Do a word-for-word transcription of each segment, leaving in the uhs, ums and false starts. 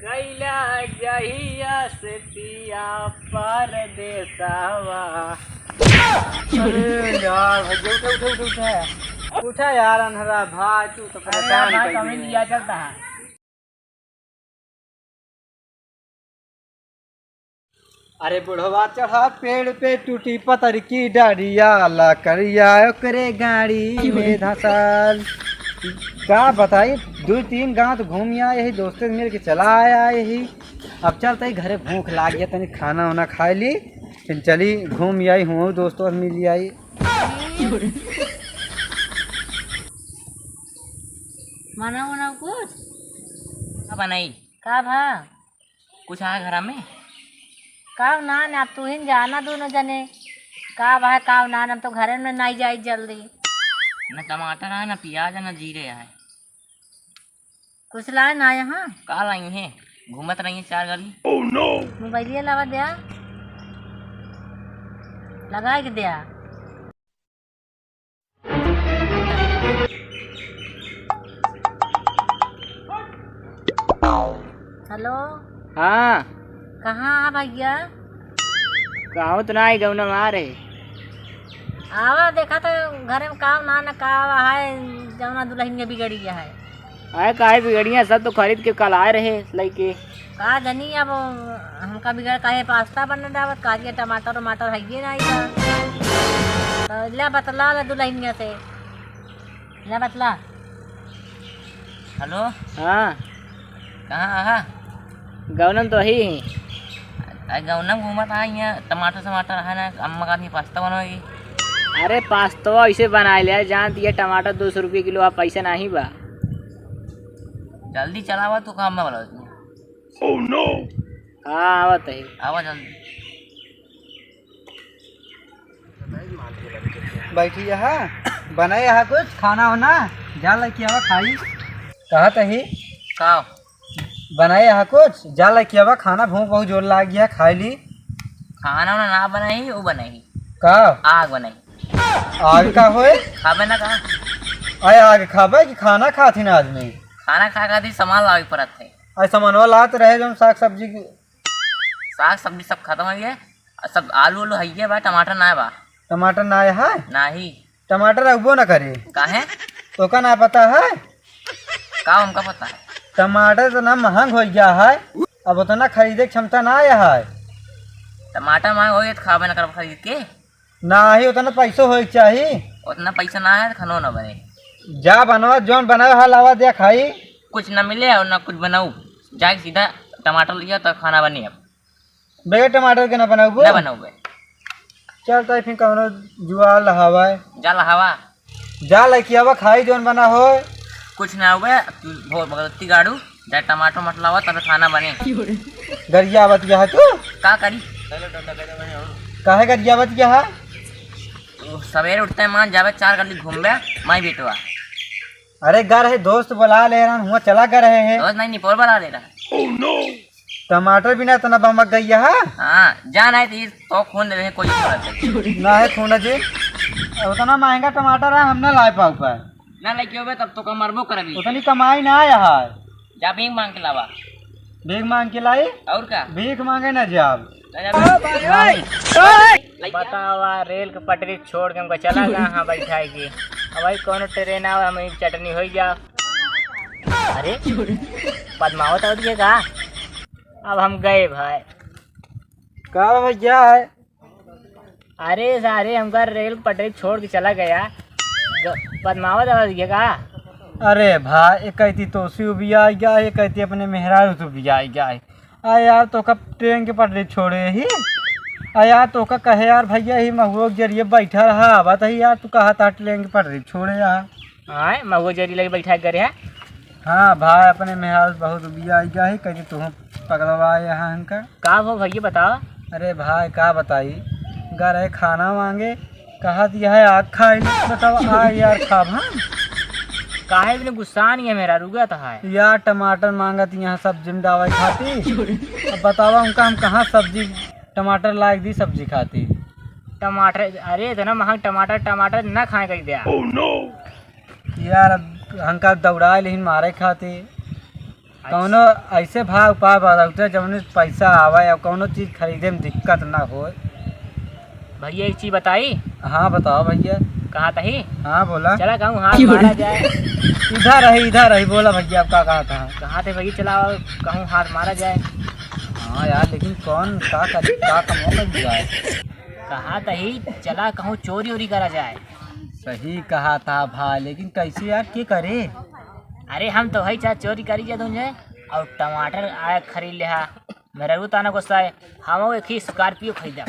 गैला जहिया से पिया परदेसवा। अरे यार, भैया, उठा, उठा, उठा, उठा। उठा यार, अनहरा भाई, तू तो अरे परेशान यार, भाई, कर कमी दिए। लिया चलता है। अरे बुढ़वा चढ़ा पेड़ पे, टूटी पतर की डाढ़िया, लकड़िया ओकरे गाड़ी में धसल। का बताई, दो तीन गांव तो घूम आए ही, दोस्तों से मिल के चला आए ही। अब चलते ही घरे, भूख लाग गया, तनी खाना वाना खाए ली, फिर चली घूम आई हूँ, दोस्तों से मिल आई। मना वना कुछ? का बनाई? का भा? कुछ आए घरा में? काव ना, ना, अब तू ही जाना दोनों जने। काव है, काव ना, हम तो घरे में नहीं जाई जल्दी। ना टमाटर है, ना प्याज है, ना जीरे है। कुछ लाए ना यहाँ? का लाई है? घूमत रही है चार गली। मोबाइलिया लावा द्या। लगाए के द्या। हेलो। हाँ। कहाँ है भैया? कहूँ तो ना आई, गौना में आ रहे। आवा, देखा तो घरे में काम ना, ना का है, जौना दुल्हनिया बिगड़ी है। अरे काहे बिगड़िया, सब तो खरीद के कल आए रहे लइके। का जनी अब हमका बिगड़ काहे, पास्ता बन डावत, कारिया टमाटर वमाटर हइये नाई बा। तो ले बतला ले दुल्हनिया से, ले बतला। हेलो। हाँ। कहाँ आहा? गौनम तो ही। अरे गौनम घूमत आ, यहाँ टमाटर समाटर है ना, अम्मा का आदमी पास्ता बनोगी। अरे पास्ता ऐसे बनाए ले, जान दिया टमाटर दो सौ रुपये किलो, अब पैसा नहीं बा। जल्दी चलावा तो काम में बोला। Oh no! हाँ, आवत है। आवा जल्दी। बैठी यहाँ, बनाए यहाँ कुछ खाना होना, जा लेके आवा खाई। कहा तही? का? बनाए यहाँ कुछ, जा लेके आवा खाना, भूख बहुत जोर लाग गया, खाई ली। खाना वाना ना बनाई, वो बनाई। का? आग बनाई। आग का होए? खाबे ना का? अरे आग खाबे कि खाना खाथिन आदमी? खाना खा खातिर सामान लावे पड़त है। अरे सामानवा लात रहे जौन साग सब्जी की। साग सब्जी सब खत्म हो गया। सब आलू उलू हइये बा, टमाटर ना बा। टमाटर ना है? नाही। टमाटर अगबो ना करे। काहे? तोका ना पता है? का हमका पता है? टमाटर इतना महंग हो गया है, अब उतना खरीदे के क्षमता ना आया है। टमाटर महंग हो गया तो खाबे ना करब खरीद के। नाही, उतना पैसो होए के चाही। उतना पैसा ना है तो खानो ना बने। जा बनवा, जौन बनावे हा लावा दे खाई। कुछ ना मिले और ना कुछ बनाऊ, जाके सीधा टमाटर लिया तो खाना बने अब। बगैर टमाटर के ना बनाऊ? ना बनाऊ बे। चल तो फिर कौनो जुआ लहावा है। जा लहावा। जा लइके आवा खाई जौन बना हो। कुछ ना हुए, तू बहुत गलती गाड़ू। जा टमाटर मत लावा, तबे खाना बने। गरिया आवत गया है तू? का करी? काहे गरिया आवत गया है? सवेरे उठते मान जावे चार गली घूमबे, माई बेटवा। अरे गा रहे दोस्त बुला ले रहा, हुआ चला गा रहे हैं। दोस्त नहीं, निपोर बुला ले रहा। टमाटर बिना इतना बमक गई है? हाँ, जा नहीं तो ये तो खून देवे कोई जरूरत नहीं। ना है खून जी, उतना महंगा टमाटर है, हम ना ला पाऊ पाए। ना लेके होबे तब तो का मरबो करबी। उतनी कमाई ना आया है। जा भीख मांग के लावा। भीख मांग के लाई? और का? भीख मांगे ना जाब। ना जाबे। नहीं। बतावा, रेल के पटरी छोड़ के हमको चला गा, हाँ, बैठाए के। अब भाई कौनो ट्रेन आवे, हम चटनी हो जाओ। अरे, पद्मावत आवत है का? अब हम गए भाई। का भैया है? अरे सारे, हमका रेल पटरी छोड़ के चला गया। ग-, पद्मावत आवत है का? अरे भाई, एक कहती तोसी उबिया गया है, एक कहती अपने मेहरारू से उबिया गया है। आ यार, तोका ट्रेन के पटरी छोड़े ही। आ यार, तोका कहे यार भैया, ही महुआ के जरिए बैठा रहा, आवत ही यार, तू कहा था ट्रेन के पटरी छोड़े यार। हाँ, महुआ जरी लगे बैठा करे है। हाँ भाई, अपने मेहरारू बहुत उबिया आई गया है, कहे तू पकड़वा यहाँ हमका। का हो भैया, बताओ। अरे भाई, का बताई, गा रहे खाना मांगे, कहा दिया है आग खाए, बताओ, आ यार खाब हम। काहे बिना गुस्सा नहीं है मेहरारू, रुका तो है। यार टमाटर मांगत यहाँ सब्जी में डावे खाती। अब बतावा उनका हम कहाँ सब्जी, टमाटर लाग दी सब्जी खाती। टमाटर, अरे इतना महंग टमाटर, टमाटर ना खाए कह दिया। यार अब हमका दौड़ा लेकिन मारे खाती। कौनो ऐसे भाव उपाय बताओ जौन पैसा आवे और कौनो चीज खरीदे में दिक्कत ना होए। भैया, एक चीज बताई। हाँ, बताओ भैया। कहा तही? हाँ, बोला। चला कहूँ हाथ मारा जाए। इधर रही, इधर रही, बोला भैया, आप का कहा था? कहा थे भैया, चला कहूँ हाथ मारा जाए। हाँ यार, लेकिन कौन का कर, का कमवा कर जाए? कहा तही, चला कहूँ चोरी ओरी करा जाए। सही कहा था भाई, लेकिन कैसे यार, के करे? अरे, हम तो वही चाहे चोरी करी जा दूँ जाए, और टमाटर आए खरीद ले हा। मेहरारू ताना गुस्सा है, हम एक ही स्कॉर्पियो खरीदा।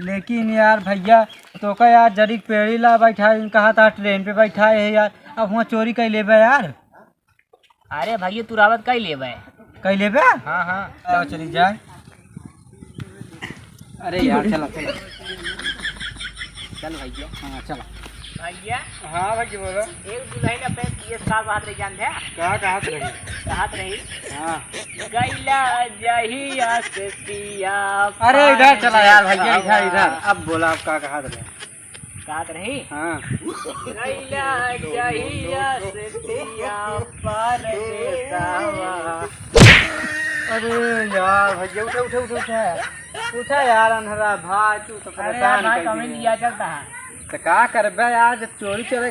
लेकिन यार भैया, तो का यार जरी पेड़ी ला बैठा, कहा था ट्रेन पे बैठा है यार, अब वहाँ चोरी कर लेबे यार। अरे भैया, तू रावत कई लेबे? कई लेबे? हाँ, हाँ। चलो, चली जाए। अरे यार, चलो, चलो। चल भैया। हाँ, चलो। भैया। हाँ भैया, बोलो। एक दुल्हन अपने पी एस का बात रही, जानते हैं? का कहत रही? कहत रही। हाँ। गैला जहिया से पिया अरे, इधर चला यार भैया, इधर, इधर। अब बोला, आप का कहत रहे? कहत रही? हाँ। गैला जहिया से पिया परदेसवा। अरे यार, भैया, उठा, उठा, उठा, उठा। उठा यार, अनहरा भाई, तू तो अरे यार, परेशान भाई, कर कमी दिए। लिया चलता है। तो का करबे यार, जब चोरी चले,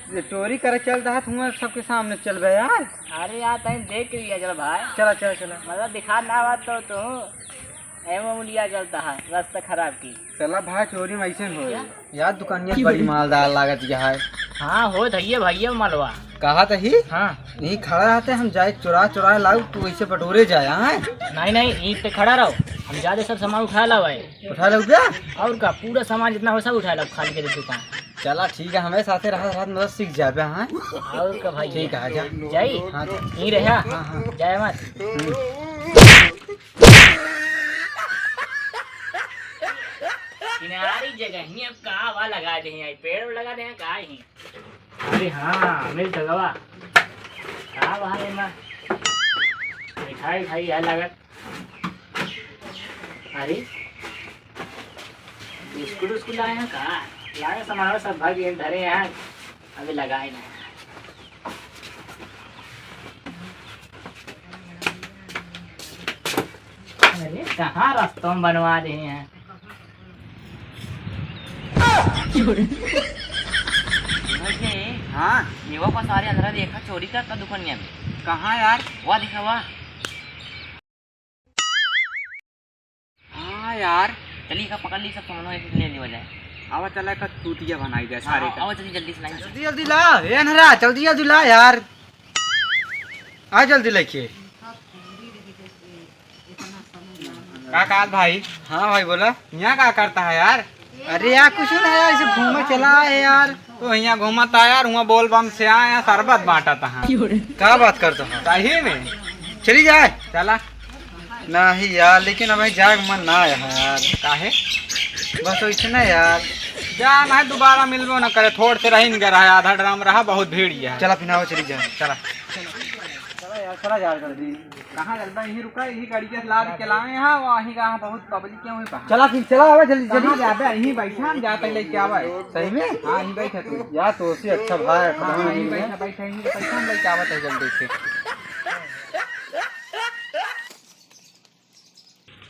जब चोरी करे चलता है, तो हुआं सबके सामने चलबे यार। अरे यार, तनी देख के लिया चल भाई। चला, चला, चला। मतलब दिखा ना बात तो, तो एमे उलिया चलता है, रास्ता खराब की। चला भाई, चोरी में ऐसे हो। क्या? यार, दुकानिया बड़ी मालदार लागत है। हाँ, हो धैये भैया मलवा। कहा तही? हाँ। यहीं खड़ा रहते, हम जाए चुरा चुरा लाऊ, तू ऐसे बटोरे जाए, हाँ? नहीं, नहीं, यहीं पे खड़ा रहो, हम जाते सब सामान उठा लाओ है। उठा लाऊ क्या? और का, पूरा सामान जितना हो सब उठा लाओ, खाली करे दुकान। चला ठीक है, हमें साथे रहत रहत मतलब सीख जाबे, हाँ? और का भाई? ठीक है, जा। जाई? हाँ, जा। यहीं रहा? हाँ, हाँ। जाए मत। हम्म। किनारी जगह ही अब का वा लगा दे हैं, पेड़ लगा दे हैं का ही? अरे हाँ, मिल तो गवा। का बा है ना? मिठाई खाई है लागत। अरे, बिस्कुट उस्कुट लाए हैं का? लाए सामान सब भर के धरे हैं, अभी लगाए ना। अरे, कहाँ रस्तों में बनवा दे हैं? हाँ। ये वो पसारे अंदर देखा, चोरी करता दुकानिया में। कहाँ यार? वह देखा, वह। हाँ यार। चलिए, का पकड़ ली, सब सामान एक ले लिया जाए। आवा, चला, का चूतिया बनाई जाए सारे हाँ, का। आवा, जल्दी, जल्दी से लाई। जल्दी, जल्दी ला, ए अनहरा, जल्दी, जल्दी ला यार। आ जल्दी लेके। का कहत भाई? हाँ भाई, बोला। यहाँ का करता है यार? अरे यार, कुछ नहीं यार, ऐसे घूमे चला है यार। तो यहाँ घूमत आया यार, हुआ बोल बम से आया, शरबत बांटत है। का बात करता है? सही में। चली जाए। चला। नहीं यार, लेकिन अब जाए के मन ना है यार। काहे? बस वैसे ना यार। जा ना, दोबारा मिलबो ना करे, थोड़ से रही गया रहा, आधा ड्राम रहा, बहुत भीड़ ही है। चला फिर, आओ, चली जाए। चला। चला यार, चला यार, जल्दी। कहाँ चलबा? यहीं रुका, यहीं गाड़ी के लाद के लाए हैं, वहीं कहाँ बहुत पब्लिक है, वहीं पहुँच। चला फिर, चला, आवा जल्दी, जल्दी। कहाँ जाबे? यहीं बैठा, हम जाते लेके आवा। सही में? हाँ, यहीं बैठा तू। यार, तो उससे अच्छा भाई, हाँ, हाँ, यहीं बैठा, बैठा, यहीं बैठा, हम लेके आवत है जल्दी से।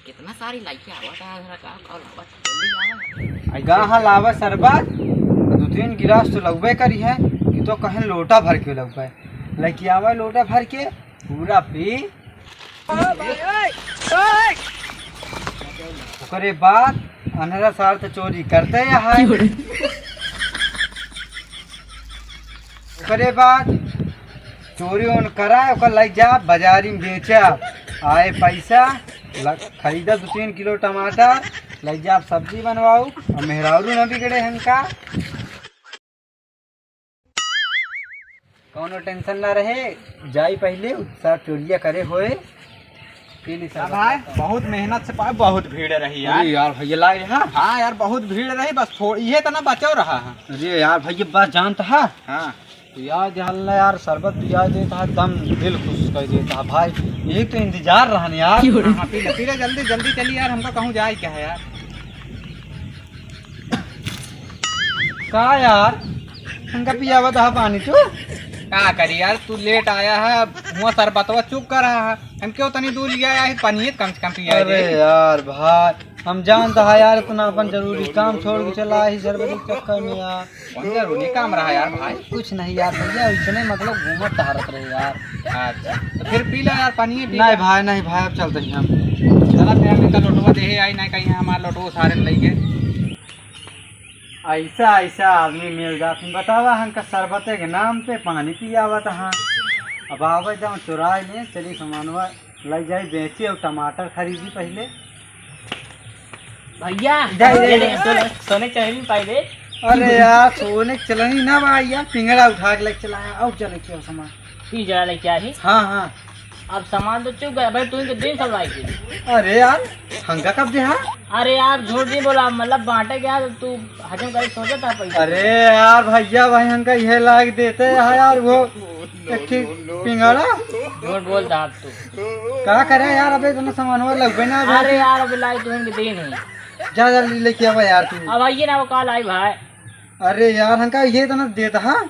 कितना सारी लाइके आवत है, जरा का, का लावत है, जल्दी आवा। आई कहाँ लावा शरबत? दो तीन गिलास तो लगबे करी है, कि तो कहें लोटा भर के लगबे। लइके आवे लोटा भर के, पूरा पी। ओकरे बाद अनहरा सार तो चोरी करते है। ओकरे बाद चोरी ओन करा, ओकर लइ जा बाजारी में बेचा, आए पैसा, ल-, खरीदा दो तीन किलो टमाटर, लइ जा सब्जी बनवाऊ, और मेहरारू न बिगड़े हमका। कौनो टेंशन ना रहे, जाई पहिले उत्साह चोरिया करे होए। पी ली हाँ शरबत। भाई, बहुत मेहनत से पाए, बहुत भीड़ रही यार। अरे यार, भैया लाए रहा। हाँ यार, बहुत भीड़ रही, बस थोड़ी, ये इतना बचाव रहा है। अरे यार, भैया, बस जानता है। हाँ। तो यार, जहल ना यार, शरबत पिया देता है, दम दिल खुश कर देता है भाई। यही तो इंतजार रहा ना यार। हाँ, हाँ, पी ले, पी ले, जल्दी, जल्दी चली यार, हमको कहूँ जाए क्या है यार। का यार, हमका पियावा दहा पानी तू। का करी यार, तू लेट आया है, हुआ शरबतवा चुक कर रहा है, हम क्यों तनी दूर लिया है, पानी कम से कम पिया अरे दे। यार भाई, हम जानता है यार, इतना अपन जरूरी काम छोड़ के चला ही शरबत के चक्कर में यार। कौन जरूरी काम रहा यार भाई? कुछ नहीं यार भैया, इसने मतलब घूमत टहरत रहे यार। अच्छा, तो फिर पी लो यार, पानी पी नहीं लो। भाई, नहीं भाई, अब चलते हैं हम। चला फिर हम इनका लोटवा दे आई, नहीं कहीं हमारा लोटवा उसारे लइके। ऐसा, ऐसा आदमी मिल जात। बतावा, हमका शरबते के नाम पे पानी पियावत हाँ। अब आवे जाओ चुराए ले, चली सामानवा ले जाई बेची और टमाटर खरीदी पहले। भैया, इधर, इधर, ये इधर। सोने, सोने चांदी में पाई दे। अरे यार, सोने के चलनी ना बा यार, पिंगड़ा उठा के लेके चला है, और चले क्यों सामान? पिंजरा लेके आई? हाँ, हाँ। अब सामान तो चुक गया भाई, तू इनके दिन सब लाई थी। अरे यार, हमका कब दे हा? अरे यार, झूठ नहीं बोला, मतलब बांटे क्या, तू हजम करे सोचा था पैसा। अरे यार भैया, भाई हमका ये लाग देते हैं यार, वो एक ठे पिंगड़ा। झूठ बोलता अब तू। का करे यार, अबे इतना सामान हुआ लगबे ना अबे। अरे यार, अबे लाई तू इनके दे नहीं। जा जल्दी लेके आवा यार तू। अब आइए ना, वो कल आई भाई। अरे यार, हमका ये इतना देता हा।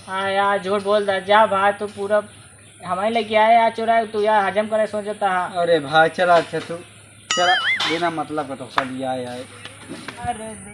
हाँ यार, झूठ बोलता, जा भाई तू पूरा हमारे लेके आए यार, चुराए तू यार, हजम करे सोचता हा। अरे भाई चला, अच्छा तू चला, बिना मतलब का तो सब लिया आए। अरे